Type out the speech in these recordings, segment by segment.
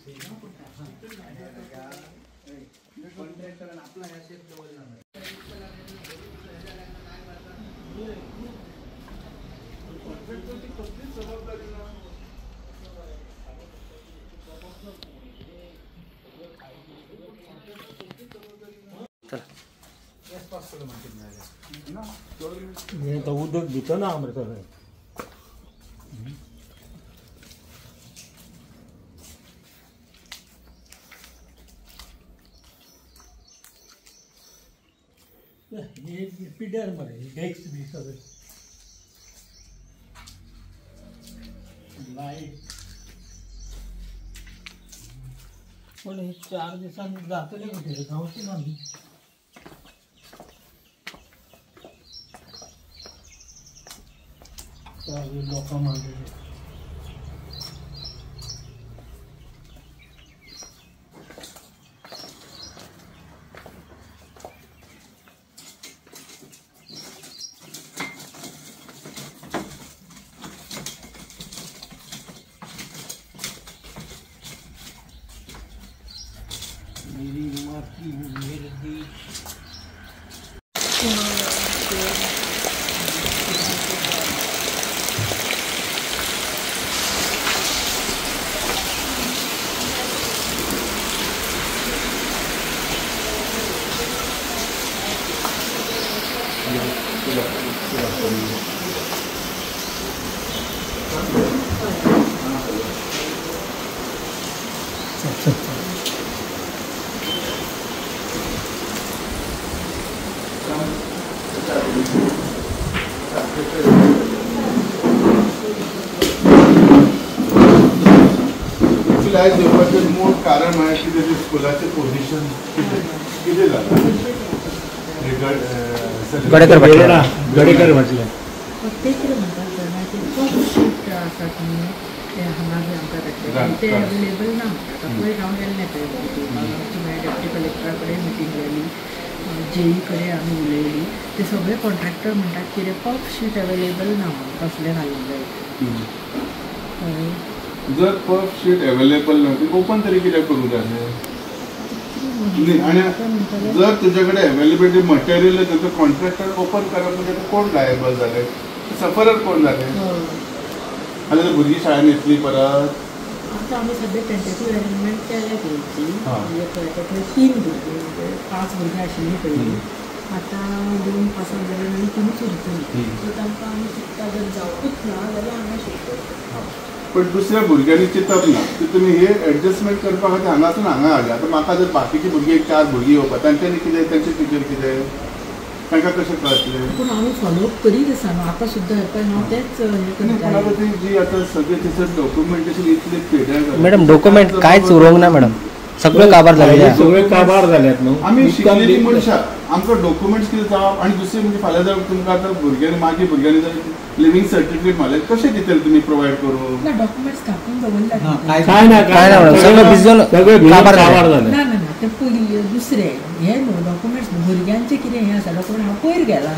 हे उदक भितर ना मरे सगळें. हे पिड्यार मरे डेस्क बी सगळे लायट. पण हे 4 दिसांनी जातले कुठे गावची ना. लोकां मांडलेले मेरी माती मेरे देश. लायट दिवपाचें मूळ कारण म्हळ्यार कितें तें स्कुलाचें पोजिशन कितें कितें जालां गडेकर गडेकर म्हटलें ते कितें म्हणटा जाणा ते पफ शीट आसात न्ही ते हांगा बी आमकां घातले ते अवेलेबल ना म्हणटा. आतां पयर हांव गेल्लें पळय आमची मागीर डेप्युटी कलेक्टरा कडेन मिटींग जाली, जेई कडेन आमी उलयली. ते सगळे कॉन्ट्रॅक्टर म्हणटात कितें पफ शीट अवेलेबल ना म्हणून कसलें घालूंक जाय. जर पफ शीट अवेलेबल ना ती ओपन तरी कित्याक करूंक जाय न्ही. आनी जर तुजे कडेन अवेलेबिलिटी मटेरियल तांचो कॉन्ट्रॅक्टर ओपन करप म्हणजे कोण लायबल जाले, सफरर कोण जाले? आनी भुरगीं शाळेन येतली परत. आतां आमी सद्या टेंटेटीव अरेंजमेंट केल्या तेंची. म्हणजे 3 भुरगीं म्हणजे 5 भुरगीं आशिल्लीं पयलीं, आतां 2 पासाक जाल्यार आनी 3च उरतलीं. सो तांकां आमी चिंत्ता जर जावपूच ना जाल्यार हांगा शिफ्ट करता. पण दुसऱ्या भुरग्यांनी चिंतप ना की तुमी हे एडजस्टमेंट करपा खातीर हांगासून हांगा हाडले. आतां म्हाका जर बाकीची भुरगीं 4 भुरगीं येवपा तांच्यांनी कितें तांचे टिचर कितें तांकां कशें कळटलें? पूण आमी फॉलोअप करीत आसा न्हू आतां सुद्दां पळय हांव तेच हें करता. आतां ती जी आतां सगळें थंयसर डॉक्युमेंटेशन इतलें पेड्यार जालें मॅडम. डॉक्युमेंट कांयच उरोंक ना मॅडम, सगळें काबार जालें. सगळें काबार जाल्यात न्हू. आमी शिकलेलीं मनशां, आमकां डॉक्युमेंट्स कितें जावप. आनी दुसरें म्हणजे फाल्यां जर तुमकां आतां भुरग्यांनी मागीर भुरग्यांनी जर लिव्हिंग सर्टिफिकेट मागलें कशें दितले तुमी प्रोवायड करून? ना डॉक्युमेंट्स धापून दवरला. काय ना काय ना मॅडम, सगळें भिजून सगळें काबार जालें. ना ना ना ते पयलीं दुसरें हे न्हू डॉक्युमेंट्स भुरग्यांचे कितें हें आसा डॉक्युमेंट हांव पयर गेला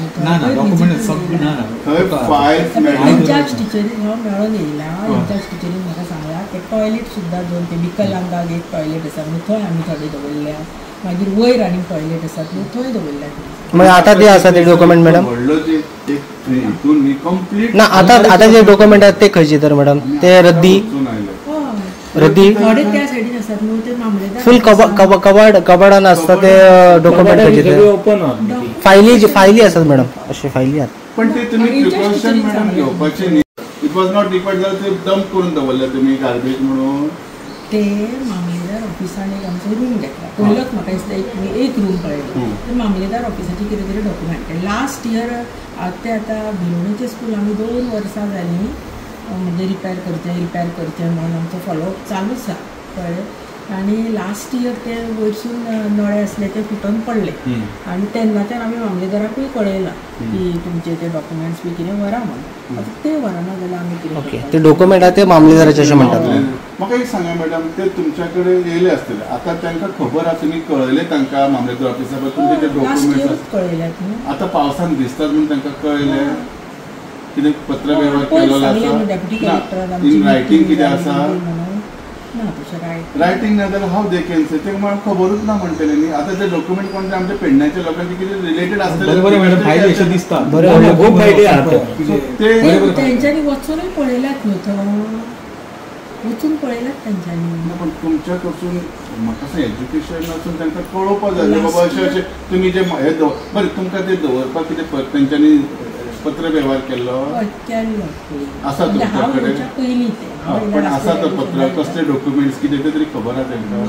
इन्चार्ज टिचरीन हांव मेळोन येयला. इन्चार्ज टिचरीन म्हाका सांगलां ते टॉयलेट सुद्दां 2 ते विकलांगाक एक टॉयलेट आसा म्हणून थंय आमी थोडे दवरल्या, मागीर वयर आनी टॉयलेट आसात न्हू थंय दवरल्या. मागीर आतां ते आसा ते डॉक्युमेंट मॅडम ना आतां आतां जे डॉक्युमेंट आसा ते खंयचे तर मॅडम? ते रद्दी रद्दी थोडे त्या सायडीन आसात न्हू ते मामलेदार फूल कबड कबडान आसता ते डॉक्युमेंट खंयचे ते फायली फायली आसात मॅडम, अशे फायली आसात. पण ते तुमी प्रिकॉशन मॅडम घेवपाचे न्ही. It was not required जाल्यार ते डंप करून दवरले तुमी गार्बेज म्हणून. ते मामलेदार ऑफिसान एक आमचो रूम घेतला पयलोच म्हाका दिसता एक रूम पळयलो. ते मामलेदार ऑफिसाचे कितें तरी डॉक्युमेंट लास्ट इयर ते आतां भिलोणेचें स्कूल आमी 2 वर्सां जालीं म्हणजे रिपेर करचें रिपेर करचें म्हणून आमचो फॉलोअप चालूच आसा कळ्ळें. आनी लास्ट इयर ते वयरसून नळे आसले ते फुटून पडले आनी तेन्नाच्यान आमी मामलेदाराकूय कळयलां की तुमचे ते डॉक्युमेंट्स बी कितें व्हरा म्हणून. आतां ते व्हरना जाल्यार आमी कितें ते डॉक्युमेंट आहा ते मामलेदाराचे अशें म्हणटात. म्हाका एक सांगा मॅडम, ते तुमच्या कडेन येयले आसतले आतां तांकां खबर आसा तुमी कळयले तांकां मामलेदार ऑफिसा तुमचे ते डॉक्युमेंट्स कळयल्यात न्हू. आतां पावसान दिसतात म्हणून तांकां कळयलें कितें पत्र वेव्हार केलो आसा इन रायटींग कितें आसा? ना ना तशें रायटींग ना जाल्यार हांव they can से ते म्हाका खबरूच ना म्हणटले न्ही. आतां ते डॉक्युमेंट कोण ते आमच्या पेडण्याच्या लोकांचे कितें रिलेटेड आसतले. बरें मॅडम, फायली अशें दिसता बरें, खूब फायली आहा ते तेंच्यांनी वचूनय पळयल्यात न्हू, थंय वचून पळयल्यात तेंच्यांनी. पण तुमच्या कडसून म्हाका असं एज्युकेशन आसून तांकां कळोवपाक जाय बाबा अशें अशें तुमी जे हे बरें तुमकां ते दवरपाक कितें तेंच्यांनी पत्र वेव्हार केल्लो आसा तुमच्या कडेन? पण आसा तो पत्र कसले डॉक्युमेंट्स कितें ते तरी खबर आसा तांकां?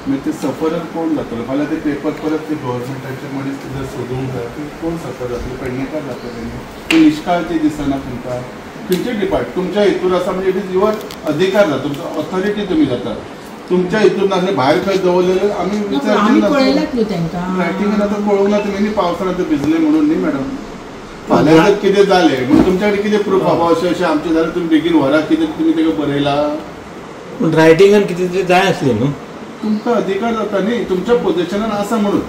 मागीर ते सफरर कोण जातलो फाल्यां? ते पेपर परत ते गव्हर्मेंटाचे मनीस जर सोदूंक जाय ते कोण सफर जातलो? पेडणेकार जातले न्ही. ती निश्काळजी दिसना तुमकां? खंयचे डिपार्ट तुमच्या हितूर आसा म्हणजे it is your अधिकार जाता, तुमचो ऑथॉरिटी तुमी जाता. तुमच्या हितूर नासले भायर खंय दवरलेले आमी विचारचे रायटिंगान आतां कळोवंक ना तुमी न्ही पावसाळ्यांत भिजले म्हणून न्ही मॅडम. फाल्यां जर कितें जालें म्हणून तुमच्या कडेन कितें प्रूफ बाबा अशें अशें आमचें जालें, तुमी बेगीन व्हरा कितें तुमी ताका बरयलां? पूण रायटिंगान कितें तरी जाय आसलें न्हू, तुमकां अधिकार जाता न्ही तुमच्या पोजिशनान आसा म्हणून.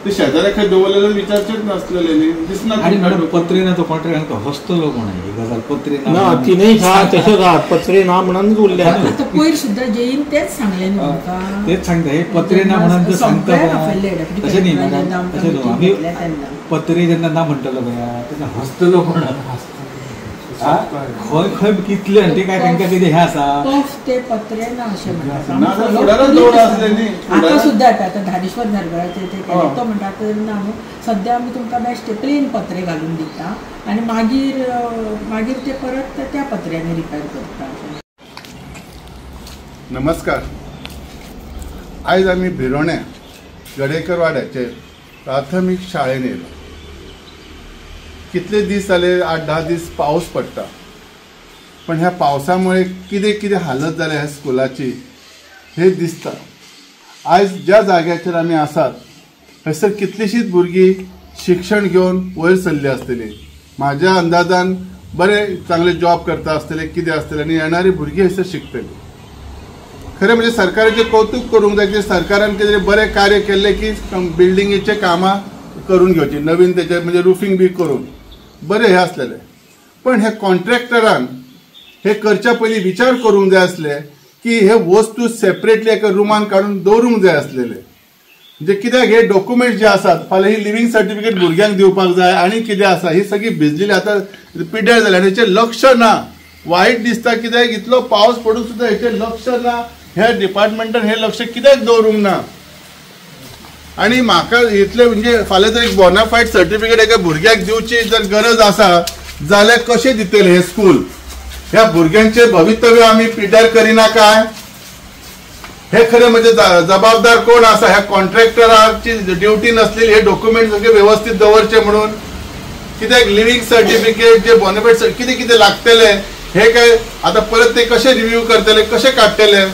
ते शेजाऱ्या खंय दवरलेले विचारचेच नासलेले न्ही, दिसना. आनी मॅडम पत्रे ना तो कॉन्ट्रॅक्ट हसतलो कोण ही गजाल पत्रे ना तिनूय आहा तशेंच आहा, पत्रे ना म्हणून उरले. आतां पयर सुद्दां जेईन तेच सांगलें न्हू आमकां, तेच सांगता हे पत्रे ना म्हणून सांगता तशें न्ही मॅडम, तशें न्हू. आमी पत्रे जेन्ना ना म्हणटलो पळय तेन्ना हसतलो कोण? खंय खंय कितले ते काय तांकां कितें हें आसा ते पत्रे ना अशें म्हणटा. आतां सुद्दां येता आतां धारेश्वर धारगळाचेर ते केलें, तो म्हणटा आतां ना न्हू सद्या आमी तुमकां बेश्टे प्लेन पत्रे घालून दिता आनी मागीर मागीर ते परत त्या पत्र्यांनी रिपेर करता. नमस्कार, आयज आमी भिरोण्या गडेकर वाड्याचे प्राथमीक शाळेन येयला. कितले दीस जाले, 8-10 दीस पावस पडटा, पण ह्या पावसामुळे कितें कितें हालत जाल्या ह्या स्कुलाची हे दिसता. आयज ज्या जाग्याचेर आमी आसात थंयसर कितलीशींच भुरगीं शिक्षण घेवन वयर सरली आसतली. म्हाज्या अंदाजान बरे चांगले जॉब करता आसतले, कितें आसतले आनी येणारी भुरगीं हयसर शिकतली. खरें म्हणजे सरकाराचें कौतूक करूंक जाय की सरकारान कितें बरें कार्य केल्लें की बिल्डिंगेचें कामां करून घेवची नवीन, तेचे म्हणजे रुफींग बी करून बरें हें आसलेलें. पण हे कॉन्ट्रॅक्टरान हे करच्या पयलीं विचार करूंक जाय आसले की हे वस्तू सेपरेटली एका रुमान काडून दवरूंक जाय आसलेले. म्हणजे कित्याक हे डॉक्युमेंट जे आसात फाल्यां ही लिव्हिंग सर्टिफिकेट भुरग्यांक दिवपाक जाय आनी कितें आसा ही सगळी भिजलेली आतां पिड्ड्यार जाल्या आनी हेचें लक्ष ना. वायट दिसता कित्याक इतलो पावस पडून सुद्दां हेचें लक्ष ना, ह्या डिपार्टमेंटान हें लक्ष कित्याक दवरूंक ना. आनी म्हाका इतलें म्हणजे फाल्यां जर एक बोनाफायड सर्टिफिकेट एका भुरग्याक दिवची जर गरज आसा जाल्यार कशें दितलें हें स्कूल? ह्या भुरग्यांचें भवितव्य आमी पिड्ड्यार करिना काय? हे खरें म्हणजे जबाबदार कोण आसा? ह्या कॉन्ट्रॅक्टराची ड्युटी नासलेली हे डॉक्युमेंट सगळे व्यवस्थीत दवरचे म्हणून. कित्याक लिव्हिंग सर्टिफिकेट जे बोनाफायड कितें कितें लागतलें हे काय आतां परत ते कशें रिव्यू करतले, कशें काडटले?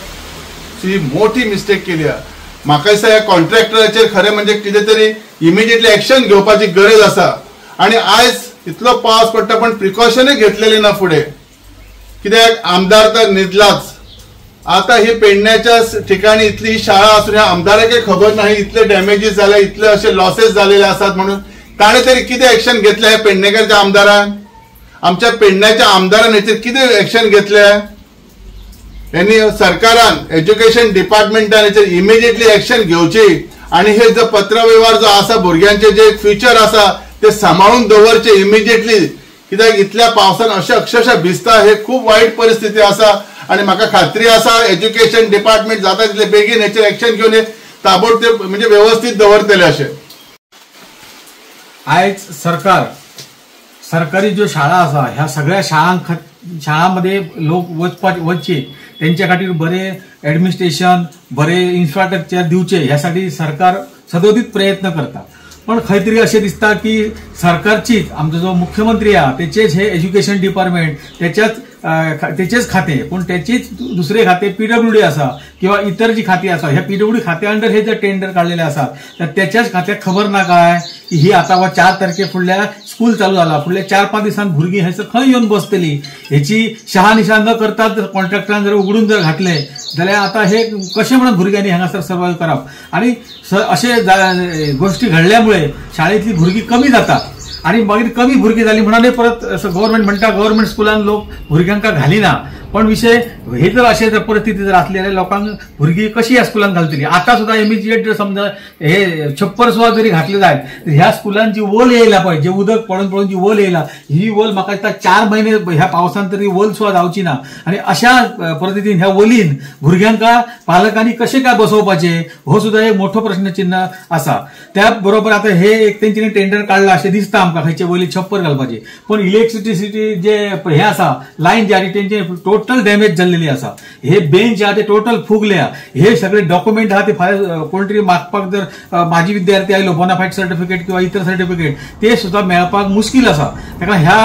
ही मोठी मिस्टेक केली आहा. म्हाका दिसता ह्या कॉन्ट्रॅक्टराचेर खरें म्हणजे कितें तरी इमिजिएटली एक्शन घेवपाची गरज आसा. आनी आयज इतलो पावस पडटा पण प्रिकॉशनूय घेतलेली ना फुडें, कित्याक आमदार तर न्हिदलाच. आतां ही पेडण्याच्या ठिकाणी इतली शाळा आसून ह्या आमदाराकय खबर ना इतले डॅमेजीस जाले, इतले अशे लॉसेस जालेले आसात म्हणून ताणें तरी कितें एक्शन घेतलें ह्या पेडणेकरच्या आमदारान? आमच्या पेडण्याच्या आमदारान हेचेर कितें एक्शन घेतलें? यांनी सरकारान एज्युकेशन डिपार्टमेंटान हेचेर इमिजिएटली एक्शन घेवची आनी हे जो पत्रवेव्हार जो आसा भुरग्यांचे जे फ्युचर आसा ते सांबाळून दवरचे इमिजिएटली. कित्याक इतल्या पावसान अशें अक्षरशः भिजता, हे खूब वायट परिस्थिती आसा आनी म्हाका खात्री आसा एज्युकेशन डिपार्टमेंट जाता तितले बेगीन हेचेर एक्शन घेवन ताबडतोब म्हणजे व्यवस्थीत दवरतले. अशें आयज सरकार सरकारी ज्यो शाळा आसा ह्या सगळ्या शाळांमध्ये लोक वचचे त्यांच्या खातीर बरे ॲडमिनिस्ट्रेशन बरे इन्फ्रास्ट्रक्चर दिवचे ह्यासाठी सरकार सदोदित प्रयत्न करता. पण खंय तरी अशें दिसता की सरकारचीच आमचो जो मुख्यमंत्री आहा तेचेच हे एज्युकेशन डिपार्टमेंट तेचेच खाते पूण तेचेच दुसरे खाते पीडब्ल्यूडी आसा किंवा इतर जी खाती आसा ह्या पीडब्ल्यूडी खात्या अंडर हे जर टेंडर काडलेले आसा तर त्याच्याच खात्याक खबर ना काय की ही आतां वा 4 तारखे फुडल्या स्कूल चालू जाला फुडल्या 4-5 दिसांत भुरगीं हयसर खंय येवन बसतली हेची शहानिशा न करता कॉन्ट्रॅक्टरान जर उगडून जर घातले जाल्यार आतां हे कशें म्हणून भुरग्यांनी हांगासर सर्वायव करप. आनी अशे गोष्टी घडल्यामुळे शाळेंतली भुरगीं कमी जातात आणि मागीर कमी भुरगीं जाली म्हणून परत गव्हर्मेंट म्हणटा गव्हर्मेंट स्कुलान लोक भुरग्यांक घालिना. पण विशय हे जर अशें जर परिस्थिती जर आसली जाल्यार लोकांक भुरगीं कशी ह्या स्कुलान घालतली. आतां सुद्दां इमिजिएट जर समजा हे छप्पर सुद्दां जरी घातले जायत ह्या स्कुलान जी वल येयला पळय, जे उदक पडून पडून जी वल येयला, ही वल म्हाका दिसता 4 महिने ह्या पावसान तरी वल सुद्दां जावची ना. आनी अशा परिस्थितीन ह्या वलीन भुरग्यांक पालकांनी कशें काय बसोवपाचें हो सुद्दां एक मोठो प्रश्नचिन्ह आसा. त्या बरोबर आतां हे एक तेंच्यांनी टेंडर काडला अशें दिसता आमकां खंयचे वयली छप्पर घालपाचे, पण इलेक्ट्रिसिटी जे हे आसा लायन जे आसा तेंचे टोटल डॅमेज जाल्लेली आसा. हे बेंच आहा ते टोटल फुगल्या. हे सगळे डॉक्युमेंट आहा ते फाल्यां कोण तरी मागपाक जर माजी विद्यार्थी आयलो बोनाफायड सर्टिफिकेट किंवा इतर सर्टिफिकेट ते सुद्दां मेळपाक मुश्कील आसा. ताका ह्या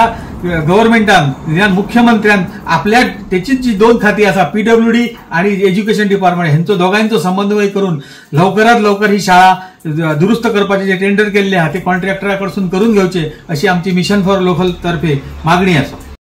गव्हर्मेंटान ह्या मुख्यमंत्र्यान आपल्या तेचीच जी 2 खाती आसा पीडब्ल्यूडी आणि एज्युकेशन डिपार्टमेंट हेंचो दोगांचो समन्वय करून लवकरात लवकर ही शाळा दुरुस्त करपाचे जे टेंडर केल्ले आहा ते कॉन्ट्रॅक्टरा कडसून करून घेवचे अशी आमची मिशन फॉर लोकल तर्फे मागणी आसा.